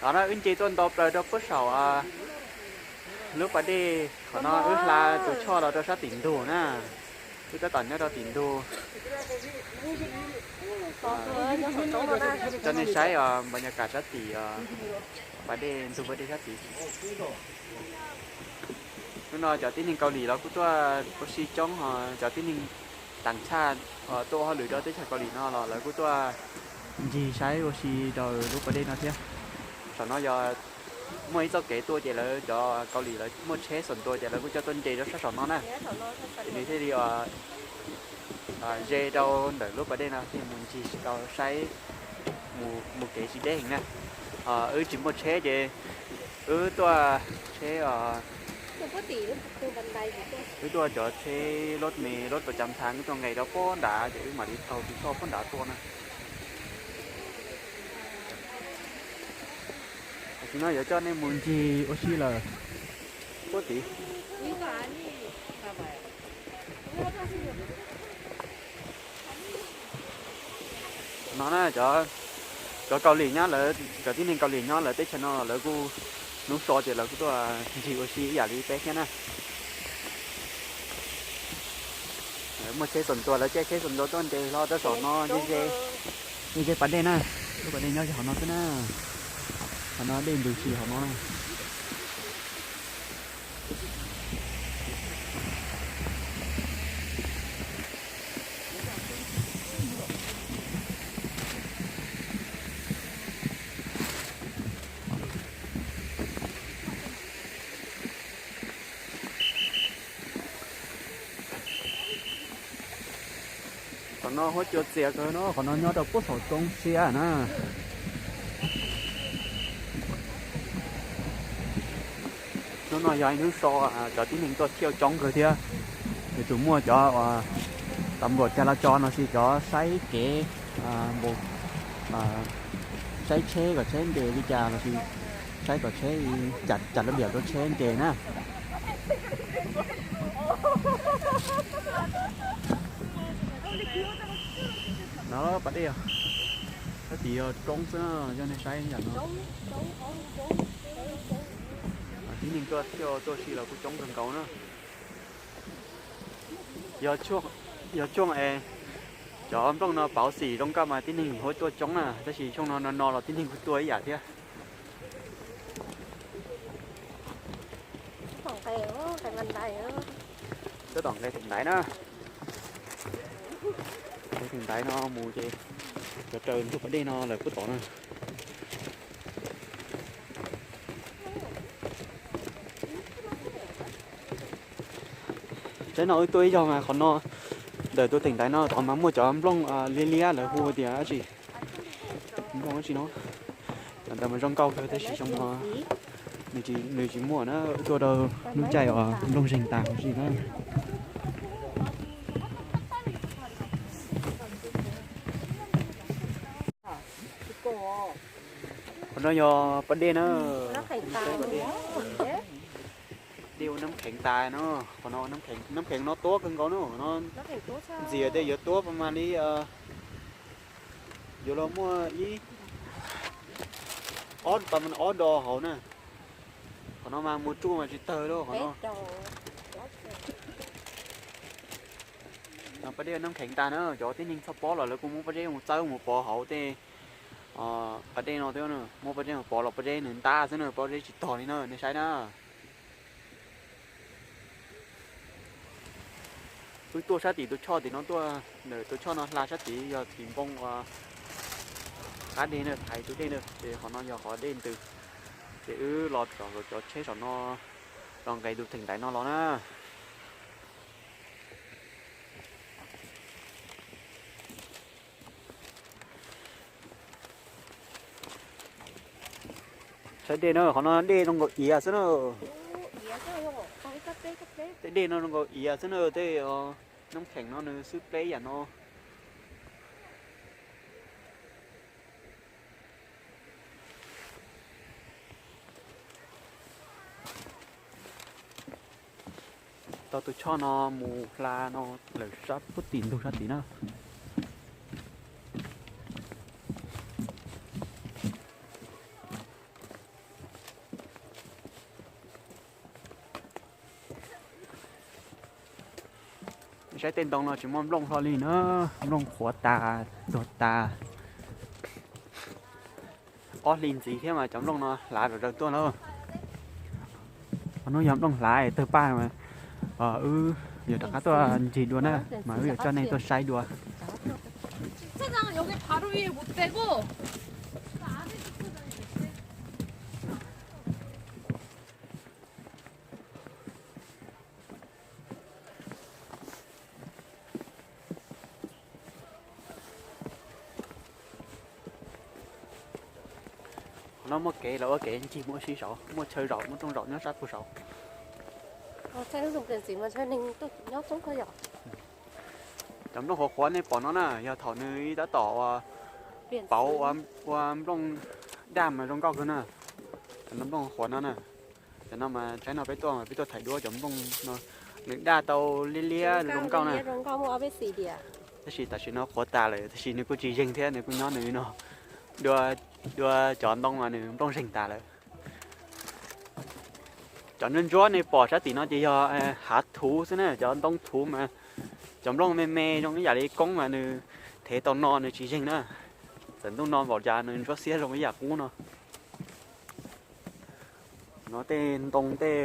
Qhov no wb nce tuaj nto plaws rau puag saum lub pas dej, qhov no wb hla tus choj los rau sab tim ntug na. Wb tab tom nyob rau tim ntug cho nej saib npa nyas kam sab tim pas dej, ntug pas dej sab tid. Hnub no cov tib neeg Kaus Lim los kuj tuaj ua si coob, ho cov tib neeg taam txhaj tuaj ua hauj lwm rau teb chaws Kaus Lim no los lawv kuj tuaj ncig saib ua si rau lub pas dej no thiab. Saum no yog muaj ib txoj kev tuaj ces lawv cov Kaus Lim lawv muaj tsheb xoom tua ces lawv kuj coj tuaj nce rau sab saum no na. Ces nws thiaj li ze rau ntawm lub pas dej no thiaj mus ncig tau saib, mus kev tsis deb heev na. Wb tsis muaj tsheb ces wb tuaj tsheb, wb tuaj cov tsheb loj me loj tua cav thas wb tuaj nqes rau puag nrad ces wb mam li taug tus choj puag nrad tuaj na. Tam sim no yuav coj nej mus ncig ua si lawm puag tid. No na, cov Kaus Lim nyob lawv, cov tib neeg Kaus Lim nyob lawv teb chaws no lawv kuj hnub so ces lawv kuj tuaj ncig ua si ib yam li peb thiab na. Muaj tsheb xoom tua, lawv caij tsheb xoom tua tuaj nce hlo rau saum no ze ze pas dej na. Lub pas dej nyob ze hauv no xwb na. Hauv no dej ntws si hauv no. Qhov no huab cua txias kawg no, qhov no nyob rau puag saum roob siab na. Hnub no yog ib hnub so, cov tib neeg tuaj thauj coob kawg thiab. Yuav tsum muaj cov uas tam luam cag los tso no sis cov saib kev, saib tsheb kom tsheb nce li cas los sis saib kom tsheb, cas lab liam rau tsheb nce na. No pas dej, sab tid yog roob xwb na, yog nej saib yam no. Tib neeg tuaj thauj tuaj si los kuj coob kawg nkaus na. Yog tshooj es cov nplooj no pauv xim zoo nkauj mas tib neeg huab tuaj coob na, tab sis tshooj no no no los tib neeg kuj tuaj ib yam thiab. Tab tom nqes theem ntaiv na. Nqes theem ntaiv no mus ces cov raws ntug pas dej no lawm puag tod na. Tsaib no wb tuaj ib zaug mas qhov no, ntawm tus theem ntaiv no tod mas muaj cov nplooj liab liab lawv hu tias dab tsi, nplooj dab tsi no. Cov ntawd mas zoo nkauj kawg tab sis xyoo no nws tsis muaj na, wb tuaj rau hnub caij uas nplooj zeeg tas huv si na. Qhov no yog pas dej na. Dej ua nab kheev tas no. Qhov no nab kheev no tuab kawg nkaus no, qhov no ntxias tej yuav tuab pas mas li, yuav los muaj ib, ob, pas mas ob do hauv na. Qhov no mas mus tsuj mas tsis tawg li qhov no. Pas dej nab kheev tas na, cov tib neeg txhob pov los lawv kuj muab pob zeb mus txawb mus pov hauv tej pas dej no thiab, muab pob zeb mus pov los pob zeb nws ntab xwb na, pob zeb tsis tog li na, nej saib na. Wb tuaj sab tim tus choj tim no tuaj, ntawm tus choj no hla sab tid yog tim npoo uas qab dej na, thaiv tus dej na, ces qhov no yog qhov dej ntws. Ces wb los rau cov tsheb saum no los nqes tus theem ntaiv no los na. Saib dej na, qhov no dej zoo nkaus iav xwb na. Tej dej no zoo nkaus iav xwb na, tej nab kheem no nws xwb pleb yam no. Tau tus choj no mus hla no lawm sab puag tim ntug sab tid na. Saib tej ntoo no tsis muaj nplooj hlo li na, nplooj qhuav tas, tuag tas. Ob hlis ntxiv thiab mas cov nplooj no hlav zom zaws tuaj na. Qhov no yog nplooj hlav tawg paj, wb yuav rov qab tuaj ncig dua na, mas wb yuav coj nej tuaj saib dua. Qhov no muaj kev, lawv ua kev ncig muaj si saud, muaj chaw zaum muaj rooj zaum nyob sab pug saud. Cov nplooj qhuav qhuav nej pom no na yog thaum nws tab tom pauv ua nplooj daj mas zoo nkauj kawg na. Cov nplooj qhuav no na, cov no mas tsaib no peb tuaj mas peb tuaj thaij duab cov nplooj no, nws daj tau liab liab zoo nkauj na. Tab sis tam sim no qhuav tas lawm, tab sis nws kuj tsis zeeg thiab, nws kuj nyob nws no, dua, dua cov ntoo mas nws nplooj zeeg tas lawm. Cov ntsuab ntsuab nej pom sab tim no ces yog hav thuv xwb na, cov ntoo thuv mas cov nplooj me me zoo ib yam li koob mas nws thev tau no nws tsis zeeg na. Txawm ntuj no npaum cas nws ntsuab xiab zoo ib yam qub no. No tej ntoo tej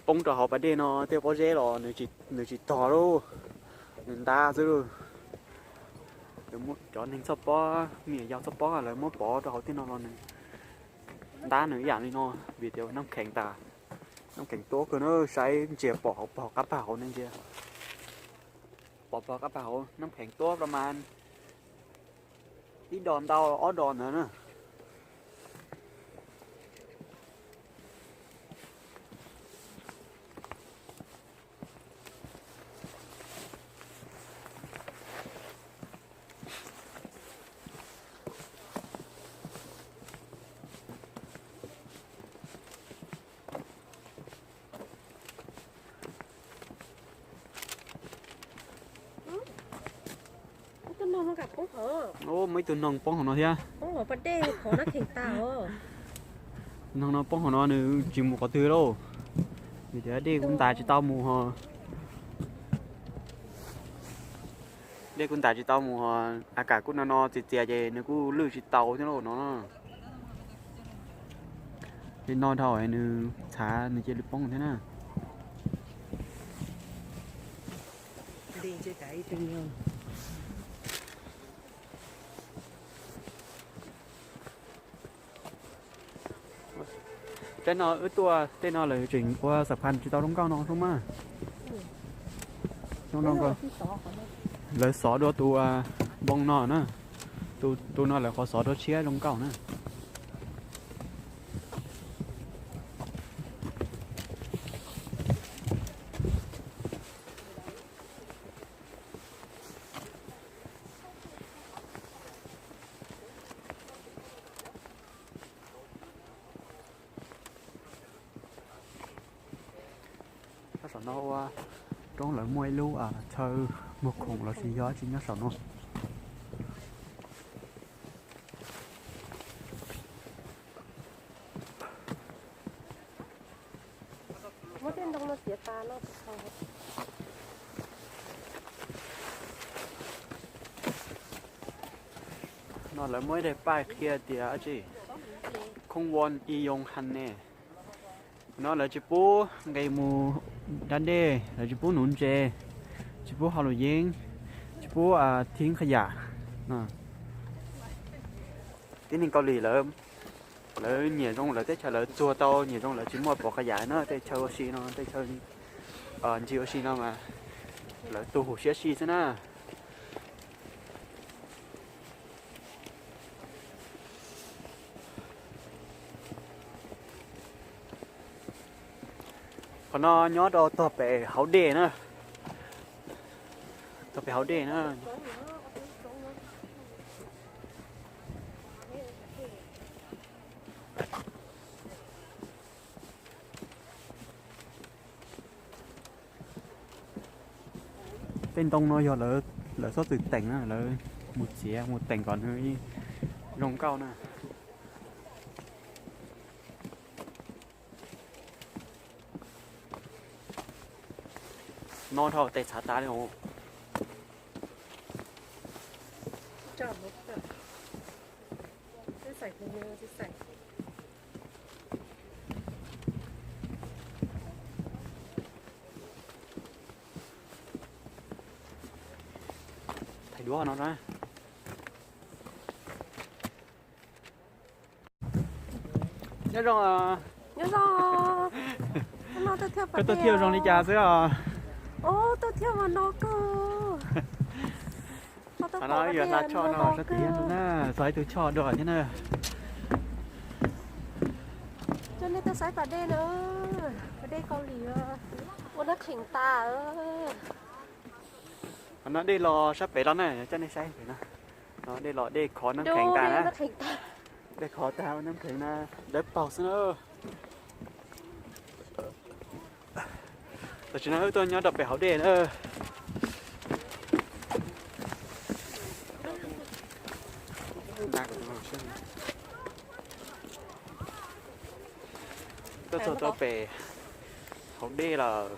poob rau hauv pas dej no tej pob zeb los nws tsis tog lauj, nws ntab xwb lauj. Cov neeg txhoj pob, me nyuam yaus txhoj pob lawv muab pov rau hauv tej no los nws ntab nws ib yam li no, vim tias nab kheev tas, nab kheev tuab kawg na, saib ntsia pom hauv pog qab pag hauv ne ntsia, pom pog qab pag hauv nab kheev tuab pro mas ib dos ntau ob dos ntawd na. Muaj ib tug noog poob hauv no thiab. Noog no poob hauv no nws tsis mus qhov twg lauj, vim tias dej kuj ntais tsis tau mus ho. Dej kuj ntais tsis tau mus ho, a kam kuj no no txias txias ces nws kuj lwj tsis tau thiab lauj no. Li no dhau nws txhav nws cia li poob thiab na. Tsaib no wb tuaj tej no lawv tseem ua xam phas tsis tau zoo nkauj no xwb mas. Lawv xov dua tus npoo no na, tus no lawv qhov xov dua tshiab zoo nkauj na. Nyob saum no ua roob lawv muaj ib lub chaw muag khoom los sis yog tsi nyob saum no. No lawv muaj ib daim paij qhia tias tsi, khoob voj ib yoo han ne. No lawv tsis pub nqis mus da dej, lawv tsis pub nuv ntses, tsis pub hau lus yeeb, tsis pub thib qhov yam. Tib neeg Kaus Lim lawv nyiam zoo lawv teb chaws, lawv txuag tau nyiam zoo, lawv tsis muaj pov qhov yam na, tej chaw ua si no, tej chaw ncig ua si no mas lawv tu huv siab si xwb na. Qhov no nyob rau tog pem hauv dej na, tog pem hauv dej na. Tej ntoo no yog lawv txhob txwm teem na, lawv mus txiav mus teem kom nws zoo nkauj na. No dhau tes txhav tas li os. Thaij duab no na. Nyob zoo. Koj tuaj thiaj zoo li cas xwb os? Qhov no yuav hla choj no sab tid na, txog ib tug choj dua thiab na. Coj nej tuaj saib pas dej na, pas dej Kaus Lim ua nab qhees tas. Qhov no dej los sab pem los na, coj nej saib pem no. No dej los dej khov nab qhees tas na. Dej khov tas ua nab qhees na, dawb paug xwb na. Tam sim no wb tuaj nyob rau pem hauv dej na. Tuaj txog rau pem hauv dej lawm.